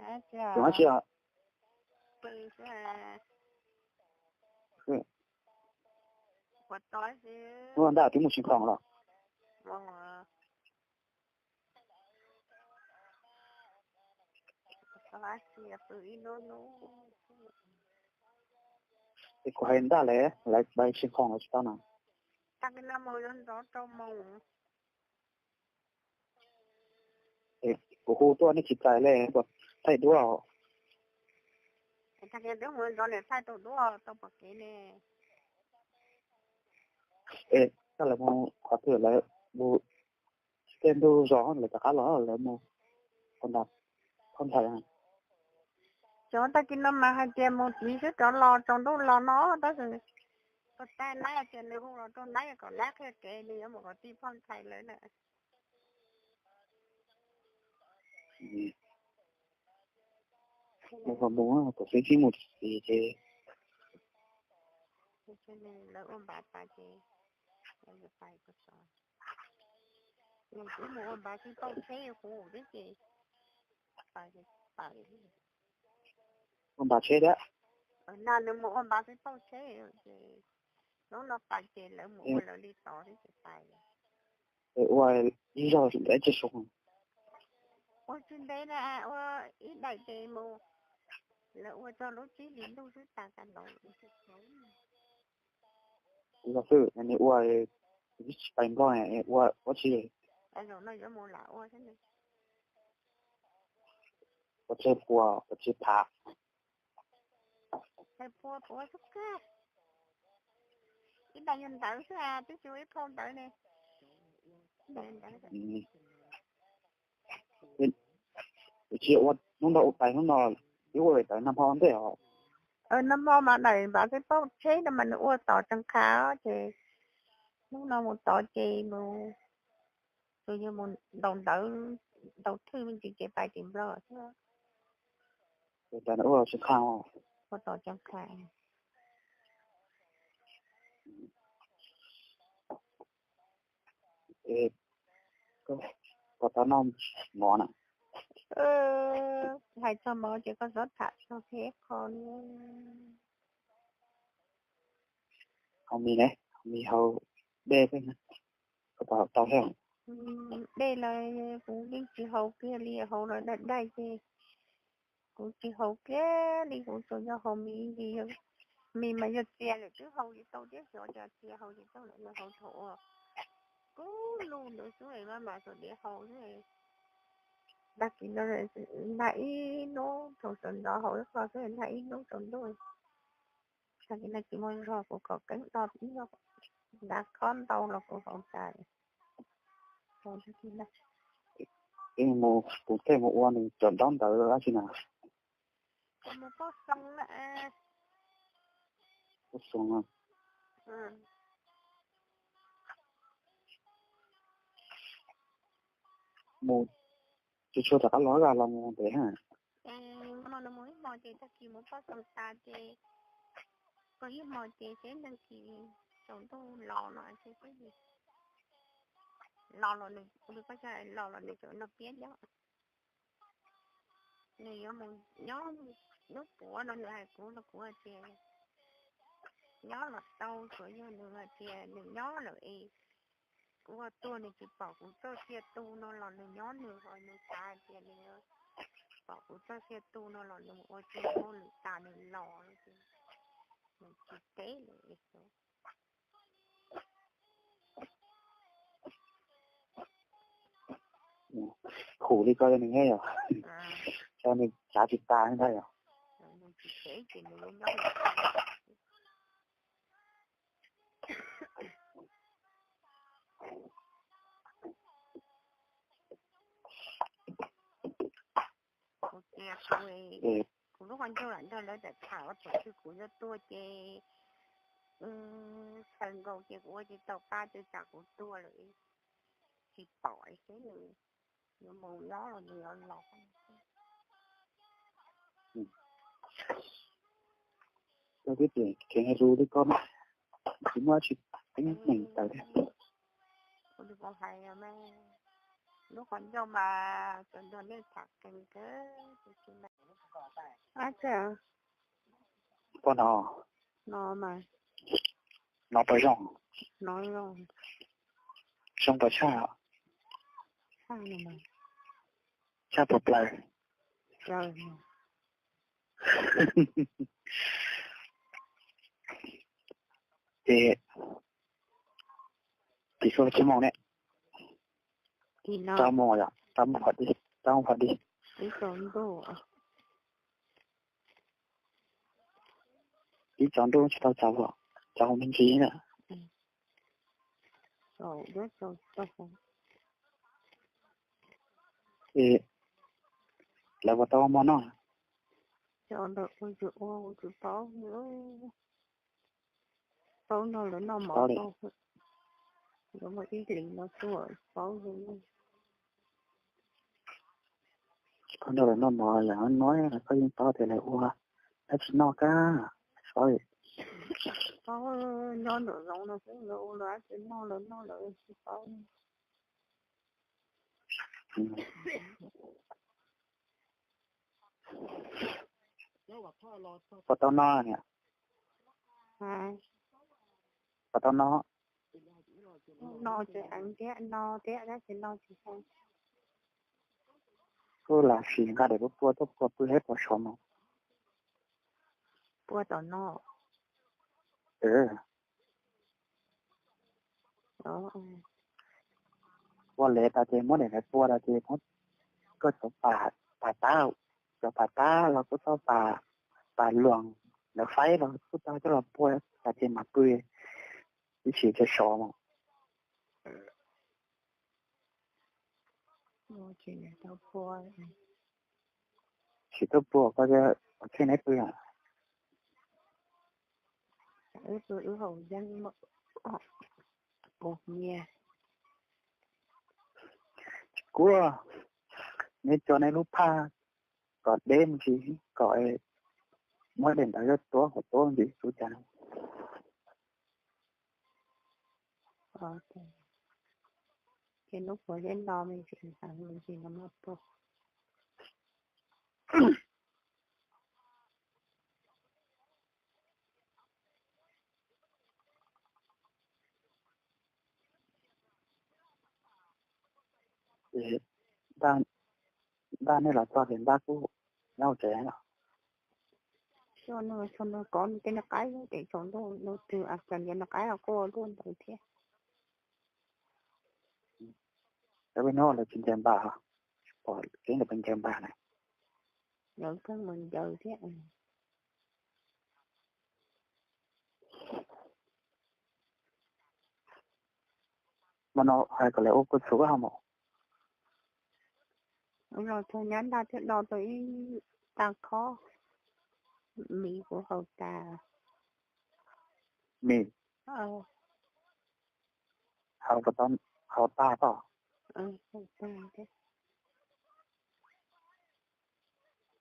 Tus hab tsi os? Ua ntaj twb mus Sib Khoom los? Es kuv hais ntaj lawm, lawv pais Sib Khoom los tsis tau na. Es kuv hu tuaj nej tsis pais li, puas thaij duab? Es koj lawv mus qhov twg lawv mus, tej ntuj zos lawv rov qab los lawv mus ua ntaj phoj ntxhais. Cov tag kis no mas hais tias mus tiv xwb rov los tsaus ntuj los no, tab sis tus tag nab tias nws hu los rau nab kom nab qhia kev nws yuav mus kom tij phoj ntxhais lawm na. Mus mus, tam sim mus tiv ces lawv ua npav tas ces, nws twb mus ua npav xib pauj tsheb huv xwb ces, ua npav tsheb thiab. No nws mus ua npav xib pauj tsheb ces, hnub no pais ces lawv mus ua lawv li tod xwb ces pais. Ua ib zaug ntev tsis zoo. Ua tsis ntev na, ua ib daim ces mus, lawv ua txog lub tsib hlis ntuj xwb tas tas los. Kuv yog xwb, nws ua, kuv tsis pais Nplog, ua ua tsi? Ua tseg pua, ua tseg phav. Tseg pua puav xwb kawg. Ib daim yog ntawv xwb, twb tsis ua ib phau ntawv ne. Tsis ua hnub no, ua pais hnub no, twb ua tawm nag hmo ntej os. Nag hmo mas daim npav xib pauj tsheb no mas nws ua tom tsees qha ces hnub no mus tod ces mus, tus yog mus ntaus ntawv, ntaus thwj me ntsis ces pais tim Nplog xwb. Ua tom tsees qha. Puas tau noj mov na? Hais txog mov ces koj txhob tham txog peb qho li. Haus mis ne, haus mis haus dej xwb, koj puas haus tau thiab? Dej los kuv yeej tsis haus kiag li, haus los daj daj ces kuv tsis haus kiag li, kuv tsuas yog haus mis, mis mas yog txias lawm twb haus tsis tau thiab, xyov cas txias haus tsis tau lawm, haus thaum ua kub lug ntawd xwb, maj mam xuas diav haus xwb. Tag kis no nag ib hnub thaum sawv ntxov haus ib qho xwb, nag ib hnub tsaus ntuj. Tag kis no tsis muaj zog, kuv kom keeb do ib zaug, ntav khob ntau los kuv haus tas. Kuv tej mus ua nws cov ntaub ntawv dab tsi na? Kuv mus pauj xoo na. Pauj xoo. Mus tsuas tsuas rov qab los los mus ntev ha. Ces no nws mus ib hmo ces tag kis mus pauj xoo tas ces, koj ib hmo ces seb tag kis tsaus ntuj los no ces, los los nws, ua li koj coj los los nws tseem noj piab nyob. Nws yuav mus nyob, hnub puav no nws hais kuv los kuv hais tias nyob los tau, tsuas yog nws hais tias nws nyob lawm es kuv ua tuag nws tsis pom kuv txoj sia tu no los nws nyob nws, ho nws xav hais tias nws pom kuv txoj sia tu no los nws ua tiag hauj lwm tas nws los, nws tsis teb lawm. Khum li ko yog nws thiab yog, nws xav tsis tas ntag yog. Kuv tias kuv, kuv lub qhov ncauj lam nrog lawv tham tham ua thaum twg kuv yuav tuag ces xaws nkaus ces kuv ua tsis tau qab ces tsam kuv tuag lawm tsis pom seb nws yuav mus nyob los nws yuav los. Koj twb tias kheev hais lus li koj na, tsis muaj dab tsi teeb meem tawm thiab. Lub qhov ncauj mas cov nrog nej tham kawg kawg. Ab, tsis, poj no, no mas, no puas zoo? No zoo. Zoo puas tshaj? Tshaj no mas. Tshaj puas plaws? Plaws. Ces, ces koj tsis moos ne? Rau moos yom, rau moos pom dig, rau moos pom dig. Ib tsaus ntuj tsis tau tsaus, tsaus me ntsis na. Es lawv puas tau ua mov noj? Lawv ua, kuv tsis paub, paub noj lawv noj mov, yuav muaj ib hlis no tuaj paub. Paub noj lawv noj mov, lawv noj, koj yeej paub tias lawv ua, lawv tsis noj kab. Paub, nyob nraum zoov no xwb, lawv ua lawv tsis noj, lawv noj lawv tsis paub. Puas tau no niam? Puas tau no? No ces heev thiab, no thiab, tab sis no tsis heev. Kuj lam sim nqa daim pua pua tuaj pua pw ib puas xyoo no. Pua tom no. Ua le tas ces muab daim ntawd pua tas ces muab koj cov pas, pas tab, cov pas tab los kuj tau, pas, pas luam lawv faib los kuj tau coj los pua tas ces mam pw ib sim tsev sov mas. Tsis tuaj pua koj, tsheej neb pw. Wb pw wb haus yeeb, ua nyiaj. Tsis kuaj, neb tso neb lub phaj kom deb me ntsis, kom muab daim ntawd tuav kom tuab me ntsis kuv cas. Ces hnub puas zeb no me ntsis heev me ntsis no mas pua. Npaj, npaj nej los txog ces npaj kuj nyob hauv tsev los? Txog no, txog no kov nws tej noj qaib, ces tsaus ntuj nws twg a cas nws noj qaib los kuj ua luaj ntawd thiab. Lawv peb hnub lawv tsis ncaws npas, pom keeb lawv pes ncaws npas na. Lawv pheej mus ncaws thiab. Mas no hais kom lawv ua kua txhuv hos mas. Los txog nyob ntaj thiab do tau ib tag khob, mis kuv haus tas. Mis haus tag tod. Haus tag thiab.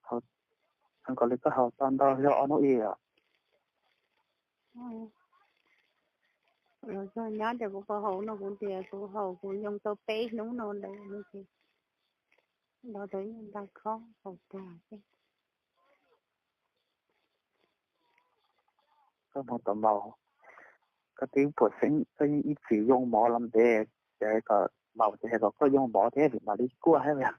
Haus kom li koj haus tau ntau yog ob hnub ib os. Los txog nyob ces kuv pom haus no kuv tias kuv haus kuv yoo tau peb hnub no ntawd no ces los tau ib ntag khob haus tag xwb. Koj mus tom maus, koj twb puas xeeb koj yeej ib txwm yoo mov los ntev, ces kom maus ces hais kom koj yoo mov thiab mam li kuaj thiab.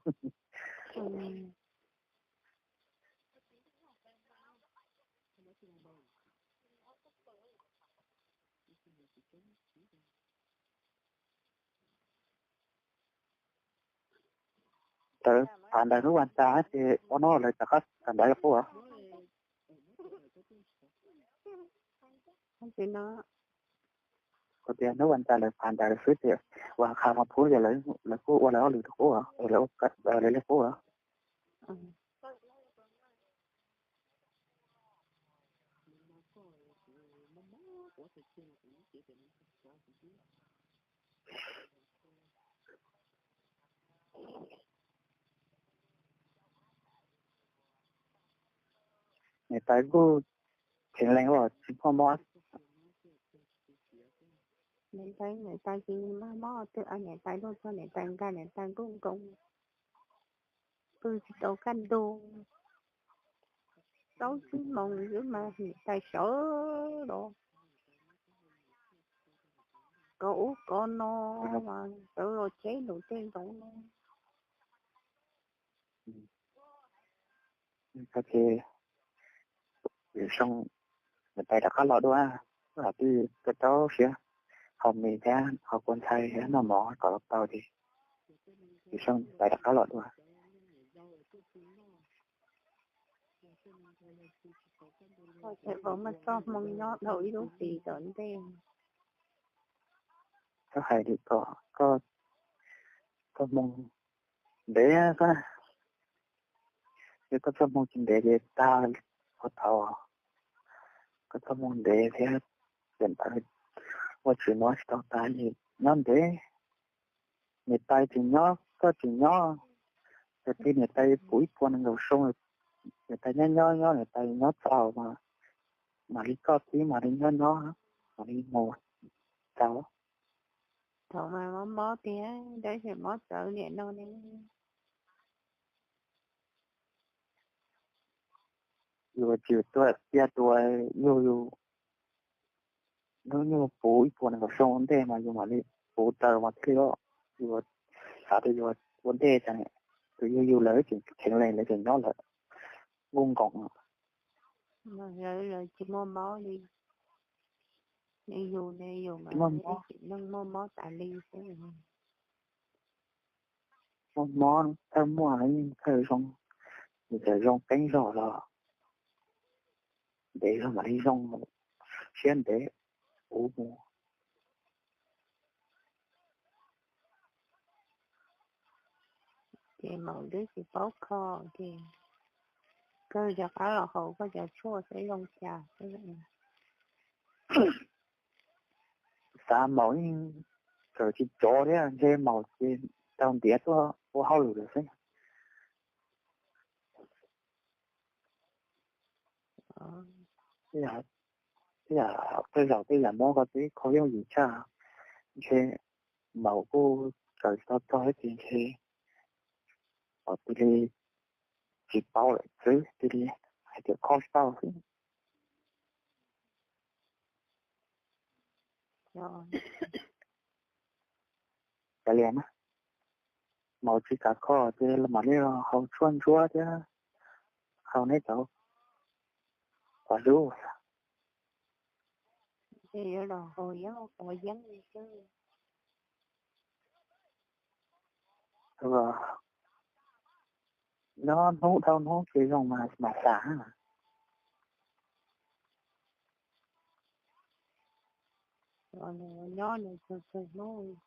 Tawv phav ntawd hnub vas cas ces ob hnub lawv rov qab kawm ntawv li qub. Kuv tias hnub vas cas lawv phav ntawv xwb ces ua qha mas phub ces lawv kuj ua lawv ob lwm li qub, lawv li qub. Niam tais kuj tseem lees os, tsis muaj mob. Niam tais, niam tais tsis mag mob twg, niam tais tuaj txog niam tais nkag niam tais nkuj nkoos, pw tsis tau kaj ntug. Plaub tsib moos xwb mas niam tais sawv los kov ub kov no, mas sawv los cheb nraum tej nraud no. Ces zoo niam tais rov qab los dua, los twb koj rau siab, haus mis thiab haus kua ntxhais thiab noj mov kom los tau ces zoo niam tais rov qab los dua. Ces puas muaj txoj hmoo nyob dhau ib lub hlis tom ntej? Koj hais li ko, koj txoj hmoo ntev xwb. Yog koj txoj hmoo tsis ntev ces tag qhov thaud, koj txoj hmoo ntev thiab, ces ntawd ua tsis muab tsis tau tas li, nyob ntev. Niam tais tseem nyob koj tseem nyob, ces twb niam tais puv ib puas nees nkaum xyoo, niam tais nyob nyob nyob niam tais nyob txaus mas, mam li koj thiab mam li nyob nyob, mam li mus tau. Thaum mas mob mob tiag, tab sis mob txawv niam no ne. Yus tsis tuaj cia tus yug yus, hnub yug puv ib puas nees nkaum xyoo ua ntej mas yus mam li puv taws mas thiaj li, yus xav tias yus ua ntej tas, tus yug yus lawv tseem kheev lees lawv tseem nyob lawm, nkuj nkoos. Lawv tsis muaj mob li, yus ne yus mas tsim neej muaj mob tas li xwb. Muaj mob thawj muaj yeej thawj zoo, yus txawm zoo qeeb zog los ntev zog mam li zoo, siab ntev ua mus. Ces maum twb tsis paub kho, ces koj rov qab los haus koj cov tshuaj saib zoo cas. Xav maum yeej txawm tsis tsov thiab, ntshe maum ces tau ntiav tuaj ua hauj lwm lawm xwb. Tej zaum tej yam mob ko twb kho yooj yim tshaj, ntshe maum kuj txawm tsis tau txog thiab ces ntshe kom tis li tsis paub lawm xwb, tis li hais tias kho tsis tau xwb. Kav liam na, maum tsis kam kho ces mam li haus tshuaj ntsuab thiab haus neb cov quav zub. Nyob hnub dhau hnub ces zoo mas mam xav. Nyob nws txog txog hnub,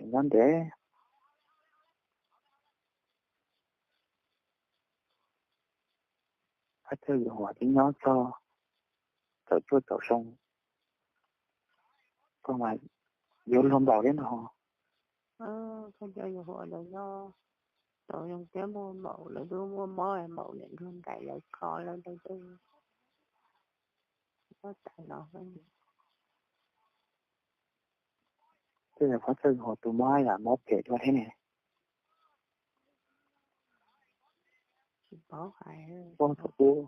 nyob ntev. Thaj chaw yus huam twb nyob txog kaum cuaj kaum xyoo, koj mas yuav luag npaum thiab no. Thaj chaw yus huam lawv nyob tau zoo thiab, muaj maum lawv twb muaj mob, maum niam nkag nkaim lawv kho lawv ntawd, muab tas los. Tej zaum thaj chaw yus huam tus mob yam mob phem dua thiab ne. Puag thaum ub,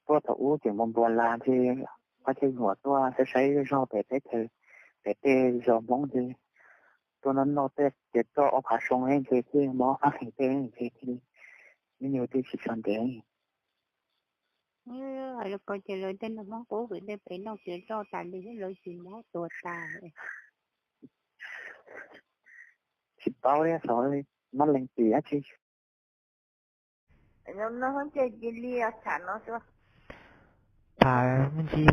puag thaum ub tseem npua npua las ntshe thaj chaw yus huam tuaj saib saib zog pem teb chaws, pem tej zos Hmoob ntshe tuaj noj noj tej ces txog ob phav xyoo ntshe thiaj mob fab heev tej ntshe thiaj li me nyuam twb tsis tshua ntev. Hais los ko ces lawv tej neeg Hmoob qub vim tej pem noj kev roj tas li thiab lawv tsis mob tuag tas. Tsis paub thiab, xyov mob leej twg dab tsi. Tham me ntsis.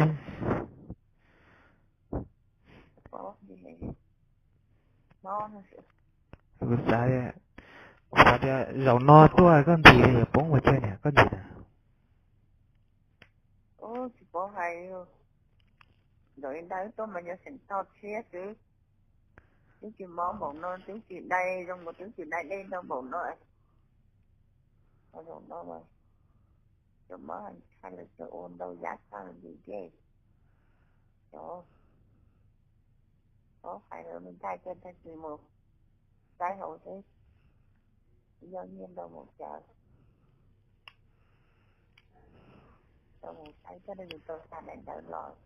Kuv xav, kuv xav tias zaum no tuaj koj ntxim yuav poob ua cas niam koj ntxim na. Tsis paub hais, zaum ntawd tuaj mas yog xeem toj thiab xwb. Twb tsis mob npaum no, twb tsis dai zoo, twb tsis dai dej ntau npaum no. Zaum no mas cov mob tshaj lawv cov ua ntau yam tshaj li dej. Cov, cov hais lus me ntag, coj tag kis mus saib hauv seb yog nyiaj ntau npaum cas, coj mus saib, coj nej mus tau xa daim ntawv los.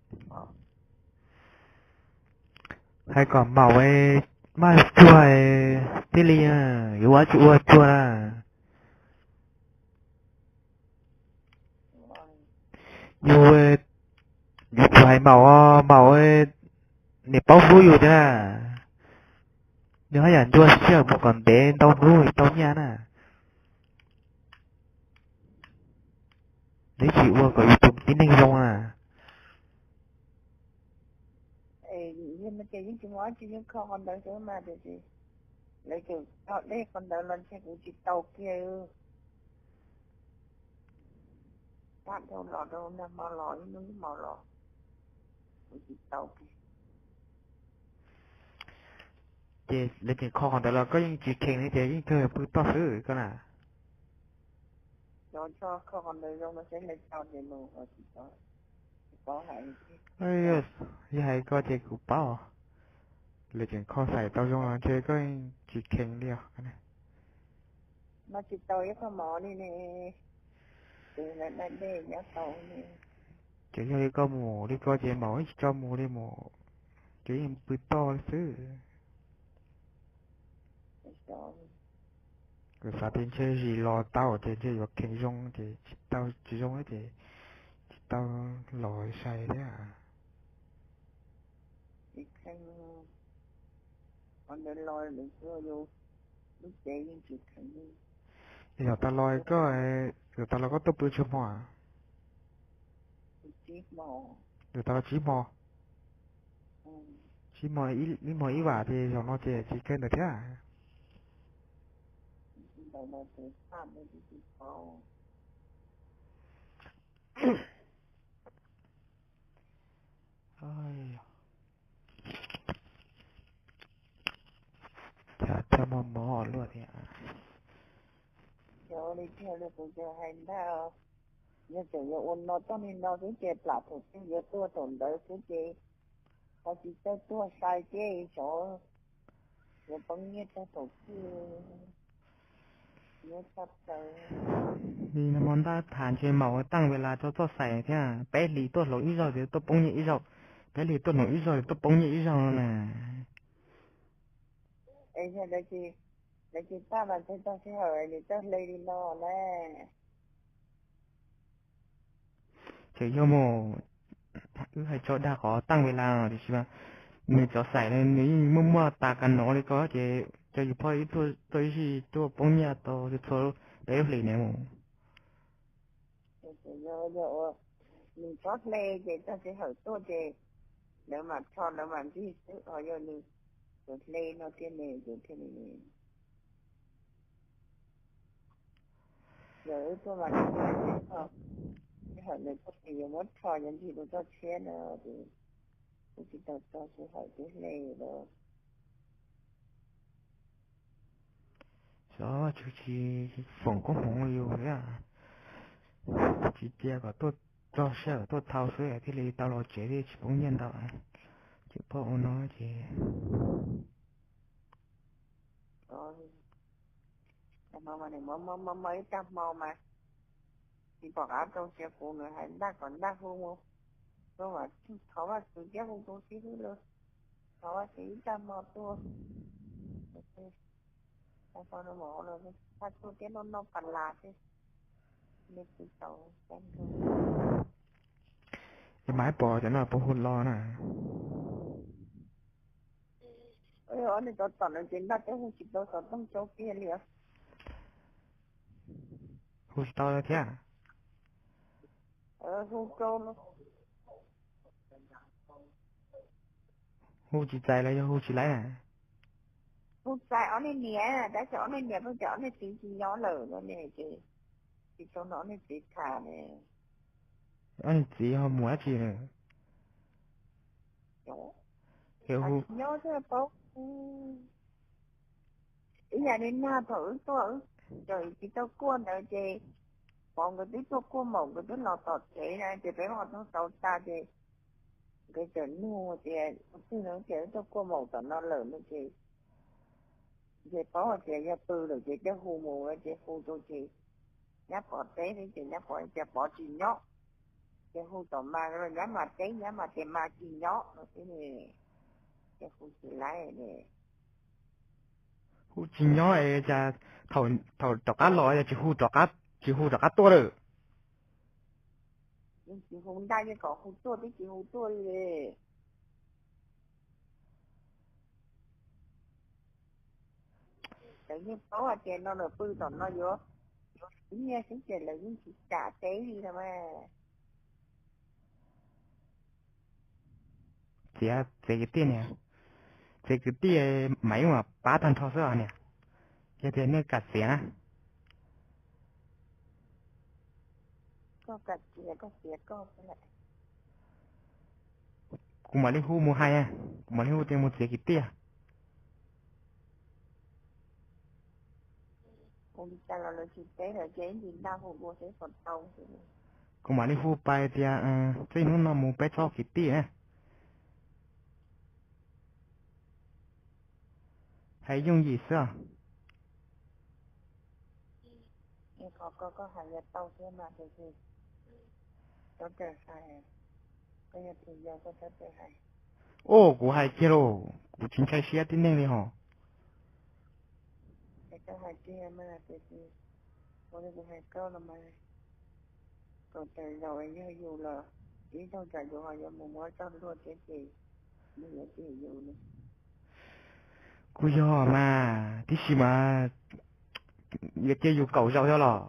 Hais kom maum maj cuag thiaj li, yuav ua tsis ua cuag na. Yus, yus tsuas hais maum, maum niam paub hlub yus thiab na. Nws haj yam ncua sij hawm mus kom ntev ntau hnub tau nyiaj na. Nws tsis ua kom yus tus tib neeg zoo na. Yeej tsis muaj dab tsi, yeej kho qhov ntawd xwb mas, tiam sis lawv tseem tso dej qhov ntawd los ntshe kuv tsis tau kiag. Tab dhau los rau nag hmo los ib hnub ib hmos los kuv tsis tau kiag. Ces lawv tseem kho qhov ntawd los koj yeej tsis kheev li ces yeej kawg pw toj xwb koj na. Cov tso kho qhov ntawd zoo no seb lawv tso ces mus, tsis tso, tsis paub hais. Yog hais koj ces kuv paub. Lawv tseem kho xais tau zoo los ntshe koj yeej tsis kheev li os. No tsis tau ib qho mov li ne, tus lawv daj dej nyob tau ne. Ces yog li koj mus li koj ces maum tsis tso mus li mus, ces yeej pw toj xwb. Kuv xav tias ntshe zis los tau ces ntshe yuav kheev zoo ces tsis tau, tsis zoo ces tsis tau los sai thiab. Zaum tas los koj, zaum tas los koj tuaj pw tsawg hmo? Zaum tas los tsib hmo. Tsib hmo, ib hmo ib vam ces zaum no ces tsis kawg ntawd thiab. Cas coj muaj mob luaj thiab. Cov li tiag li kuv yog hais ntag, yog tseem yuav ua no txoj li no xwb ces plam thaum twg yuav tuaj thaum ntawd xwb ces ho tsis txawj tuaj sai ces xyov yuav poob nyiaj txog thaum twg. Nyob tshaj plaws. Li no mas ntab tham ntshe maum ua taaj ve las tso txoj xais thiab, peb hlis tuaj hloov ib zaug ces tuaj poob nyiaj ib zaug, peb hlis tuaj hloov ib zaug ces tuaj poob nyiaj ib zaug no na. Es yog lawv tsis, lawv tsis pab mas ntshe txog sij hawm nws txawj hle li no na. Ces yog mus, wb hais tso dag qhov taaj ve las tiam sis mas nws cov xais nws yeej muaj muaj tas kas nov li ko ces cov yus phoj ib tuaj ib sij tuaj poob nyiaj tau txhua peb lub hlis ne mus. Nws txhob hle ces txog sij hawm tuaj ces lawv mam rho lawv mam ntsig xwb, ho yog nws txawm hle no thiab ne ces thiaj li, yog wb tuaj mas sij hawm nws tuaj ces yuav muab rho yuav ntsig rau txoj tshiab no ces kuv tsis tau txog sij hawm twb hle lawm. Xyov Vajtswv tsis foom koob hmoov yus thiab, tsis cia kom tuaj txog sij hawm tuaj thau xwb thiaj li tau los tsev thiaj tsis poob nyiaj ntau. Ces poj ua no ces Hmo mas nws muaj muaj muaj ib tag hmo mas tsis pom qab rau siab kuv, nws hais ntaj kom ntaj hu mus, rau mas thov Vajtswv thiab hu rau sib hlub lawm, thov Vajtswv ib tag hmo tuaj. Tag hmo no mas ua los txhaj tuaj thiab noj noj pas las xwb, nws tsis tau. Es mas ib pom cov no puas hu los na? Ob niag tsov tom no ces ntaj twb hu tsis tau xov tooj rau kiag li os. Hu tsis tau thiab. Hu rau, hu tsis txais los yog hu tsis laib na? Hu txais ob niag niam, tab sis ob niag niam pheej tias ob niag txiv tsis nyob lawm no ne ces tsis tau nrog ob niag txiv tham ne. Ob niag txiv ho mus dab tsi lawm? Tsis nyob thiaj paub. Ib yam li nag thaum wb tuaj, wb tsis tau kuaj ntawd ces pom nkawd twb tuaj kuaj maum, nkawd twb los tom tsev na ces peb ho tuaj xauv tas ces Peb txawm nug tias tus twg no tias wb tuaj kuaj maum tom no lawm no ces, ces paub hais tias yog pw lawm ces coj hu mus ces hu rau ces nyab Pov teb thiab ces nyab Pov tias Pov tsis nyob, ces hu tom Mas los nyab Mas teb, nyab Mas tias Mas tsis nyob no thiab, ces hu tsis laib. Hu tsis nyob es cas thaum rov qab los yog tsis hu, tsis hu rov qab tuaj lawm? Yeej tsis hu ntaj, yeej kom hu tuaj twb tsis hu tuaj li. Lawv yeej paub hais tias no lawm pw tom no yuav, yuav nyiaj xwb ces lawv yeej tsis kam teb li no mas. Txiav txiav kwv tij niam, txiav kwv tij mas ib mas pab tag nrho xwb os niam. Yog tias nej kam txiav na, kuv mam li hu mus hais, kuv mam li hu tias mus txiav kwv tij. Kuv mam li hu pais tias txij hnub no mus peb txhob kwv tij na. Hais yooj yim xwb. Oj, kuv hais kiag lauj, kuv tsis ntshai siab tib neeg li hos. Kuv yog mas tib si mas yuav cia yus kaum zaus xwb los.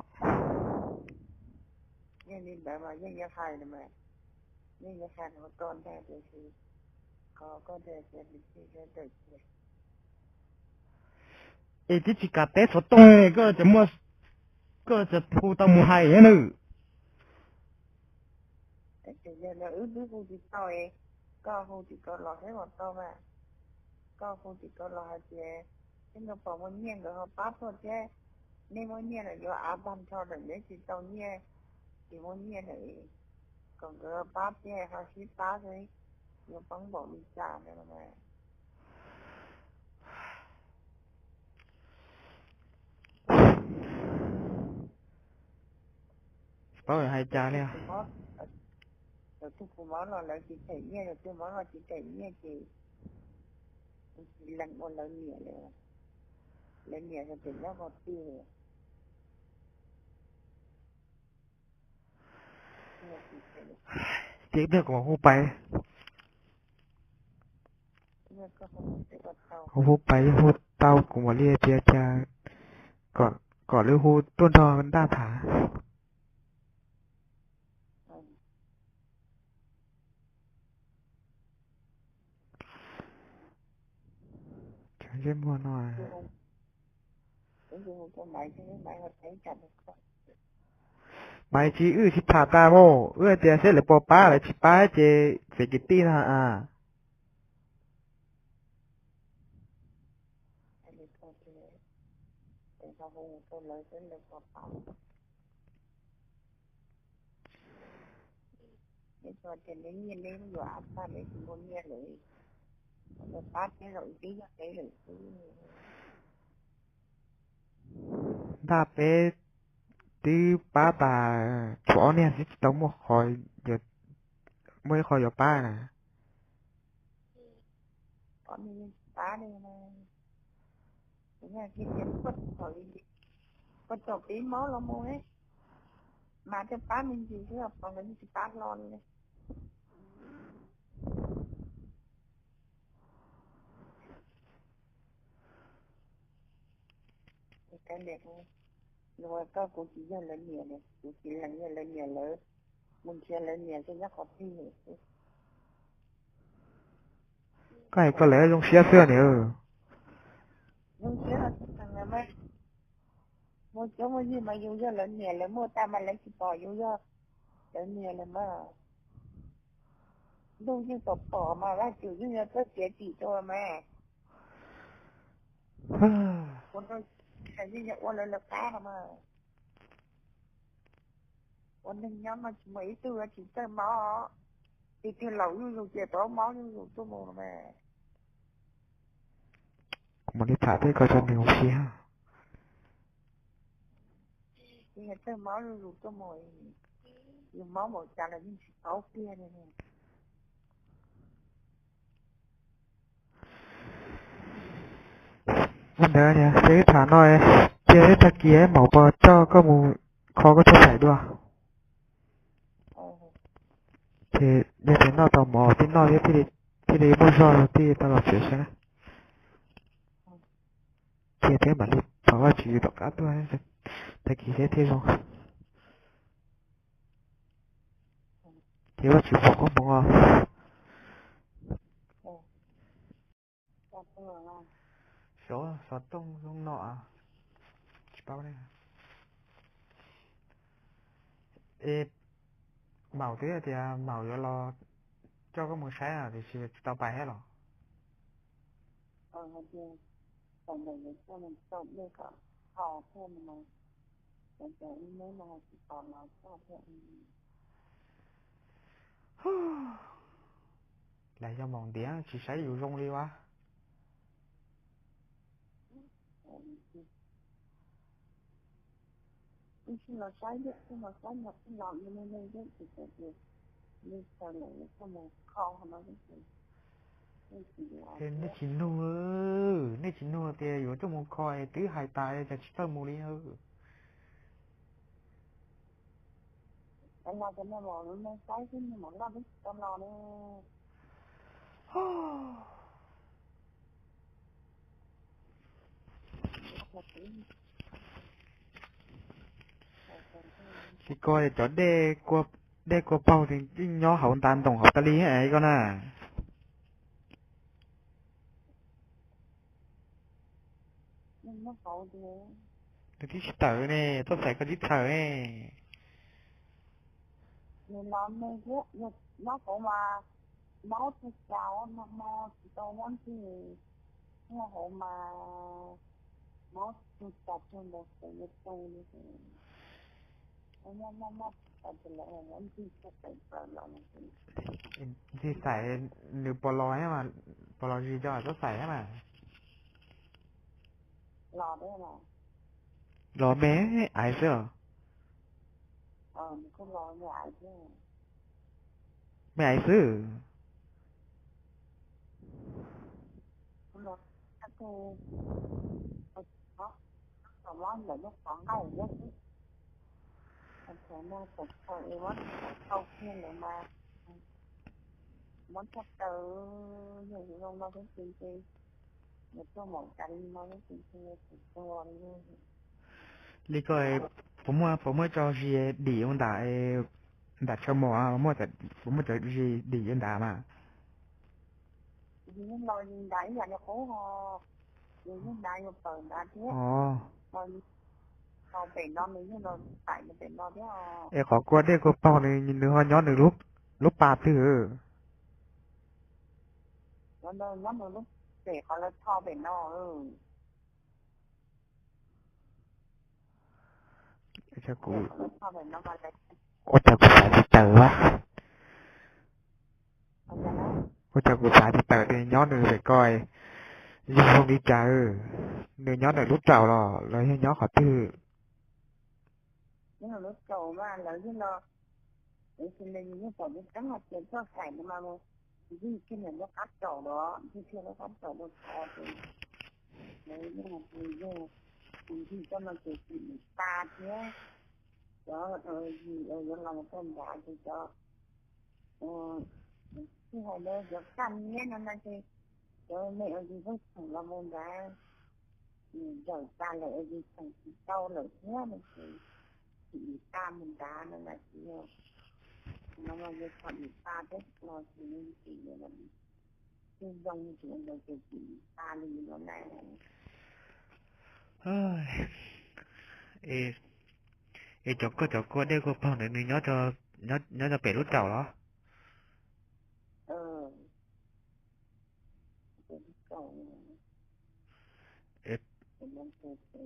Es twb tsis kam teb xov tooj, koj tseem muaj, koj tseem hu tau mus hais thiab nawb. Yog no wb twb hu tsis tau, koj hu tsis tau los thiab mas tau mas. Koj hu tsis tau los hais tias thiab nkawd pom muaj nyiaj nkawd ho pab tuaj thiab. Nej muaj nyiaj lawm yuav av tag nrho lawm, neb tsis tau nyiaj, tsis muaj nyiaj lawm, kom nkawd pab thiab ho sib pab xwb, yuav poob npaum li cas no mas. Tsis paub hais cas li. Lawv tus kuv mob los lawv tsis them nyiaj, lawv tus mob los tsis them nyiaj ces kuv tsis lees ua lawv niam li. Lawv niam yog tus nyob qhov twg? Ces ib pliag kuv mam hu pais. Hu pais yog hu tau kuv mam li tias cas kom lawv hu tuaj nrog ntaj tham. Zeb muag no, Maiv tsis, wb tsis tham tas mas wb tias seb lawv puas pab, lawv tsis pab ces txiav kwv tij no. Ntaj peb twb pab tas tshuav ob niag xwb, tsis tau muaj, muaj ib qho yuav pab na. Kuv txom pib mob los mus, mas coj pab me ntsis xwb, pom nkawd yeej tsis pab hlo li. Koj, kuv tsis yog lawv niam, kuv tsis lees yog lawv niam, lawv mus nrhiav lawv niam xwb nyob qhov twg xwb. Koj hais koj lawv zoo siab xwb niam. Zoo siab, muaj cuab muaj yig mas yus yog lawv niam lawv muaj tas mas lawv tsis pom yus yog lawv niam lawm mas. Ntuj yeej pom pom mas Vajtswv yeej yog txoj kev tsim rau mas. Kuv yeej yog ua lawv lawv qab no mas. Ua neeg nyob mas tsis muaj ib tug tsis txawj mob. Tus twg laus zuj zus ces rov maub zuj zus tuaj mus no mas. Kuv mam li tham peb ko tso nws ua si. Yog tawg maub zuj zus tuaj mus, yus maub npaum cas los yeej tsis paub kiag li. Ua ntawd ces wb tham no, cia ib tag kis maum pos coj koj mus kho koj txoj xaim dua. Ces yog tias noj tau mov thiab noj thiab thiaj li muaj zog thiaj tau los tsev saib na. Cia thiab mam li thov Vajtswv tom qab tuaj, tag kis thiab thiaj zoo. Ces Vajtswv foom koob hmoov os. Xov tooj zoo no, tsis paub ne. Es maum twb tias maum yuav los coj koj mus saib tiam sis tsis tau pais thiab los? Las yog maum ntiav tsis saib yus zoo li ua. Nej tsis nug, nej tsis nug tias yuav coj mus kho es twb hais tas cas tsis txawj mus li. Tsis ko cov dej kua paug nyob hauv nta ntoos hauv tas li ko na. Nws twb tsis tawm ne, txoj xaim koj twb txhawm ne. Ntxig xaim nws puas los, puas los zis cov txoj xaim mas? Los me aiv xwb os. Me aiv xwb. Li ko, puas muaj cov zis dim ua ntam, ntam tshaw mos, puas muaj cov zis dim ua ntam mas? Es qhov kua dej kua paug nws, nws ho nyob nws lub pas twg? Ua cas kuv xav tsis tawm a? Ua cas kuv xav tsis tawm tias nyob nws pem ko, yog zoo li cas? Nws nyob nws lub raum los los yog nyob qhov twg? Cov, yuav los mus rau nrad ces cov, tsis hais li cov kaj niab no no ces cov me ua yus pheej tseem los mus nrad, zawm tas lawm ua yus tseem tsis tau lawm thiab no ces tsis dim pa mus nrad no mas tsis yog, no mas yog txhob dim pa thiab los ces tsis zoo ces ntawd ces tsis dim pa li no na. Es cov koj cov kua dej kua paug ntawd nws nyob rau pem lub raum los?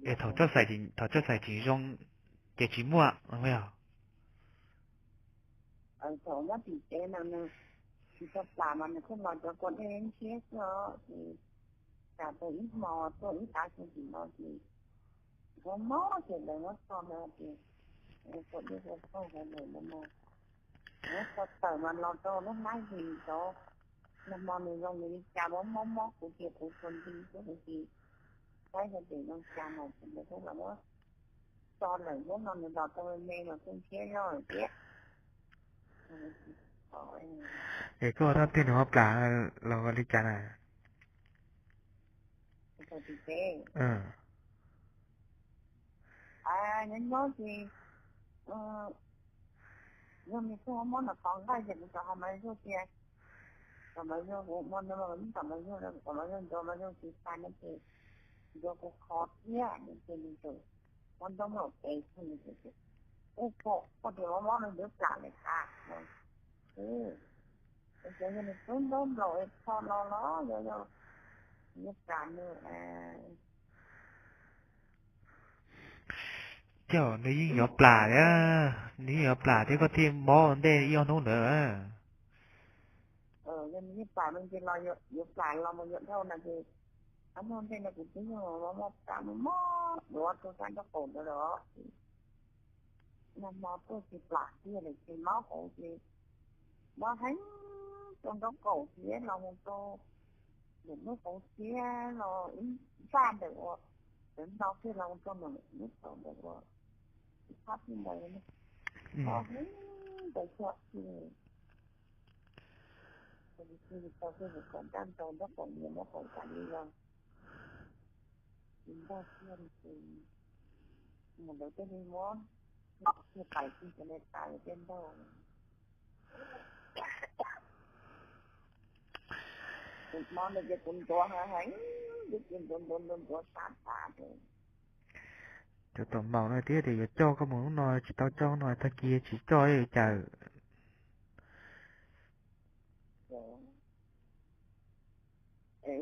Es thaum txoj xaim tseem zoo ces tsis muaj os? Thaum nyob tim tsev no nws tsis tau plam mas nws kuj los cov kua dej ntshiab xwb os. Ces tsam tau ib hmo tuaj ib tav su tim no ces mob mob ces lawv muab tso ntawd ces kua dej kua txaug hauv lawm no mas, muab tso tawm mas los rau lub hnab zis tod. Nag hmo nws zoo nws li cas mob mob mob kuv ces kuv tsuas nti xwb ces saib hais tias zoo cas mas kuv mus kuj los muab tso lawm, hnub no nws los tau me me los kuj ntshiab zog lawm thiab. Es koj thaj twg nws ho plam los li cas na? Nyob nyob ces yog nws txog mob nws qhov nqaij ces kuv rov hais Maiv Zuag tias, kom Maiv Zuag, kuv ua nws los yeej kom Maiv Zuag, kom Maiv Zuag ntxuav, Maiv Zuag tsis tau no ces ntxuav kuv qhov thiab no ces nws txawm muab ntaub nplaum tes xwb nws tias, ub, koj tias mob mob no yuav plam lawm tas no. Xyov yog nws twb ntaub nplaum es tho no los yog, yog yuav plam nws. Coj nws yeej yuav plam thiab, nws yeej yuav plam thiab koj thiaj mob ua ntej ib ob hnub ntawd. Yog nws yeej plam no ces los yuav plam los mus yuav dhau no ces ob hnub ntej no kuv twb yeej mob mob plam mob duav rau sab nraub qaum ntawd los. Nag hmo tuaj ces plam tiag lawm ces mob hauv ces mob heev rau nraub qaum thiab los mus rau ntawm lub hauv siab los ib nraj ntawm uas lawv nto kiag los mus rau ntawm lub hauv ntawm uas ib thab tij ntawd mob heev ntawd xwb. Tau kiag mus kom nraj ntaus nraub qaum niam nraub qaum tas li los tsis ntaug kiag li ces mus lawv thiaj li muab kiag pais kiag cov niag tas tej ntaug. Kuv mob no ces kuv ntxuav heev heev, twb ces ntxuav ntxuav ntxuav ntxuav sab tas. Cov tom maum no thiab tias yuav coj koj mus hnub no tsis tau coj hnub no, tag kis tsis coj li cas.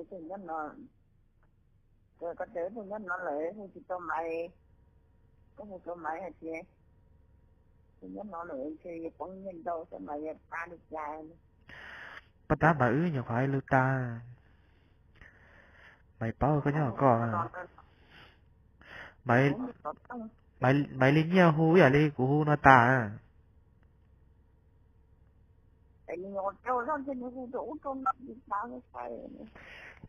Tus nyob no, koj tias tus nyob no lawm hu tsis tau Maiv, koj hu tau Maiv hais tias tus nyob no lawm ntshe yuav poob nyiaj ntau xwb mas yuav pab li cas. Pab tab mas wb nyuam qhuav hais lus tas. Maiv paub koj nyob koj. Maiv li nyiaj hu ib yam li kuv hu no tas.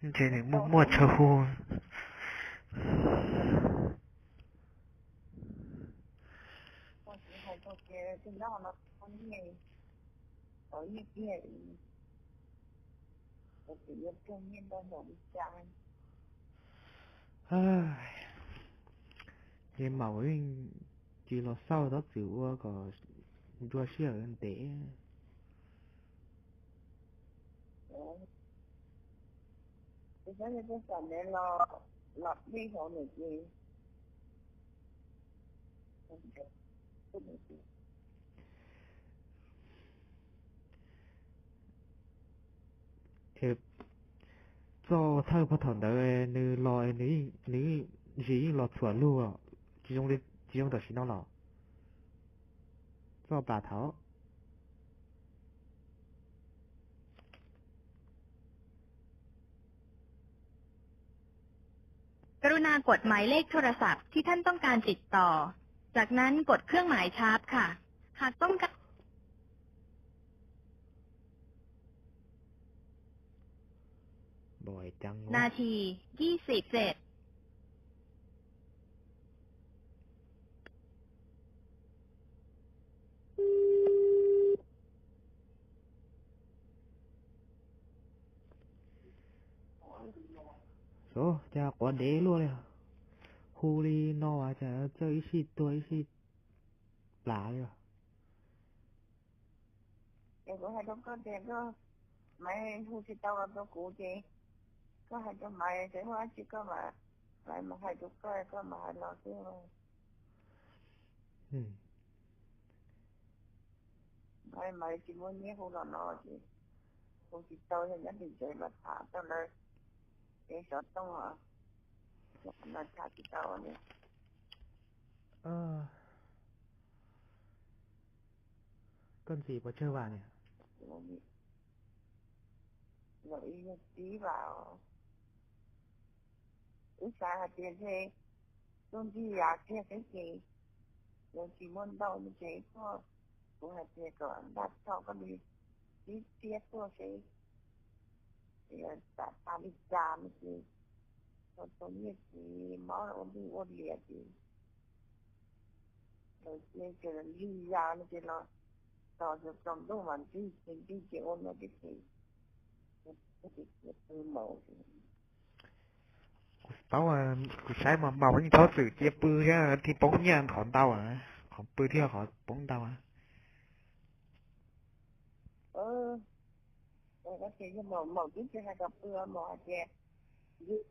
Ntshe nws muaj muaj chaw hu. Ces maum yeej tsis los xauj txhob txwm ua kom nrua sij hawm ntev. Txoj thawj pog thaum ntawd nws los nws zis yeej los txhuam lug, tsis zoo tam sim no los. Txoj plam thaum กรุณากดหมายเลขโทรศัพท์ที่ท่านต้องการติดต่อ จากนั้นกดเครื่องหมายชาร์ปค่ะ หากต้องการ นาที ยี่สิบเจ็ด Xyov cas quav dev luaj li, hu li no cas txawj ib sij tuag ib sij plam li os. Es kuv hais rau koj tias koj, Maiv hu tsis tau los rau kuv ces koj hais rau Maiv, txawm hu dab tsi koj mam, Maiv mam hais rau koj, koj mam hais los xwb. Maiv, Maiv tsis muaj nyiaj hu los no ces hu tsis tau, yog nyob tim tsev los tham tau lawv, es xov tooj los tham tsis tau li. Koj ntxim pov tsawg vam niam? Yog txiv as, wb xav hais tias ntshe tuaj ntsig yam kiag xwb ces yog tsis muaj ntau no ces tuaj, kuv hais tias kom nqa txog koj li tib tiab tuaj seb tam tas li cas no ces tau tau nyiaj txiv mob ua ntuj ua lias ces cia lig ya no ces los tos tsaus ntuj mas ntsig ces ntsig ces ua no ces cia pw maum. Kuv paub, kuv saib mas maum yeej txhob txwm cia pw thiab thiaj poob nyiaj qhov ntau, qhov pw thiab qhov poob ntau. Maum twb tsis hais kom pw, maum hais tias yus